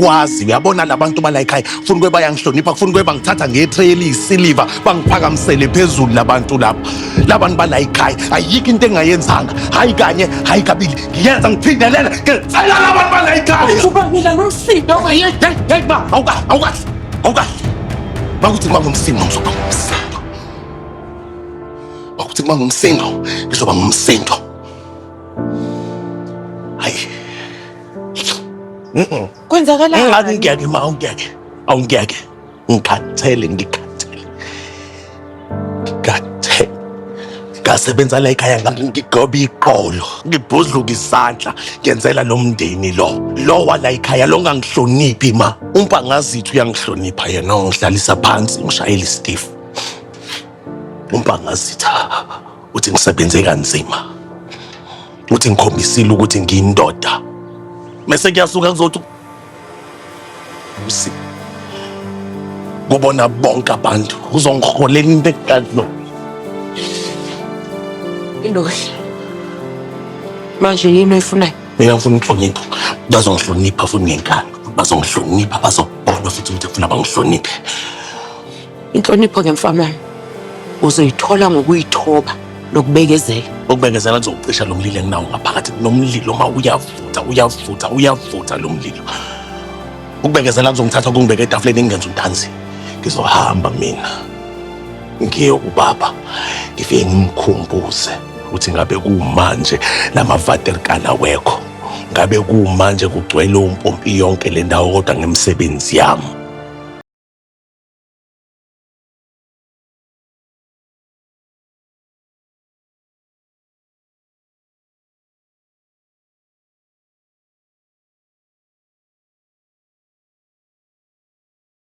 Angikwazi, uyabona labantu bala ekhaya, funa kube bayangihlonipha, funa kube bangithatha ngetray eliyisiliva, bangiphakamisele phezulu labantu lapha. Labantu bala ekhaya, ayikho into engayenzanga. Hayi kanye, hayi kabili. Ngiyenza ngiphindelela, ngicela labantu bala ekhaya. Ubangela nomsindo. Hey, hey, hey, ma, awukahle, awukahle, awukahle. Bakuthi kuba ngumsindo, ngizoba ngumsindo. Bakuthi kuba ngumsindo, ngizoba ngumsindo. Hayi. Kwenzakalani? Ngathi ngiyeke ma, awungiyeke. Awungiyeke. Ngikhathele, ngikhathele. Ngikhathele. Ngasebenza la ekhaya ngigoba iqolo, ngibhudluka isandla, ngenzela lo mndeni lo. Lo wala ekhaya lo ngangihloniphi ma. Umpangazithu uyangihlonipha yena ongihlalisa phansi, ngishayela istifu. Umpangazitha uthi ngisebenze kanzima. Uthi ngikhombisile ukuthi ngiyindoda. Mese kuyasuka kuzothi usi kubona bonke abantu uzongiholela into ekazi Indoda. Manje yini oyifunayo? Mina ngifuna inhlonipho. Bazongihlonipha futhi ngenkani. Bazongihlonipha, bazobona futhi ukuthi kufuna bangihloniphe. Inhlonipho ke mfana wami uzoyithola ngokuyithoba nokubekezela. Ukubekezela kuzocisha lo mlilo enginawo ngaphakathi. Nomlilo uma uyavutha, uyavutha, uyavutha lo mlilo. Ukubekezela kuzongithatha kungibeke etafuleni ngingenza untanzi. Ngizohamba mina. Ngiye kubaba ngifike ngimkhumbuze ukuthi ngabe kumanje lama-vaterkana wekho. Ngabe kumanje kugcwele umpompi yonke le ndawo kodwa ngemisebenzi yami.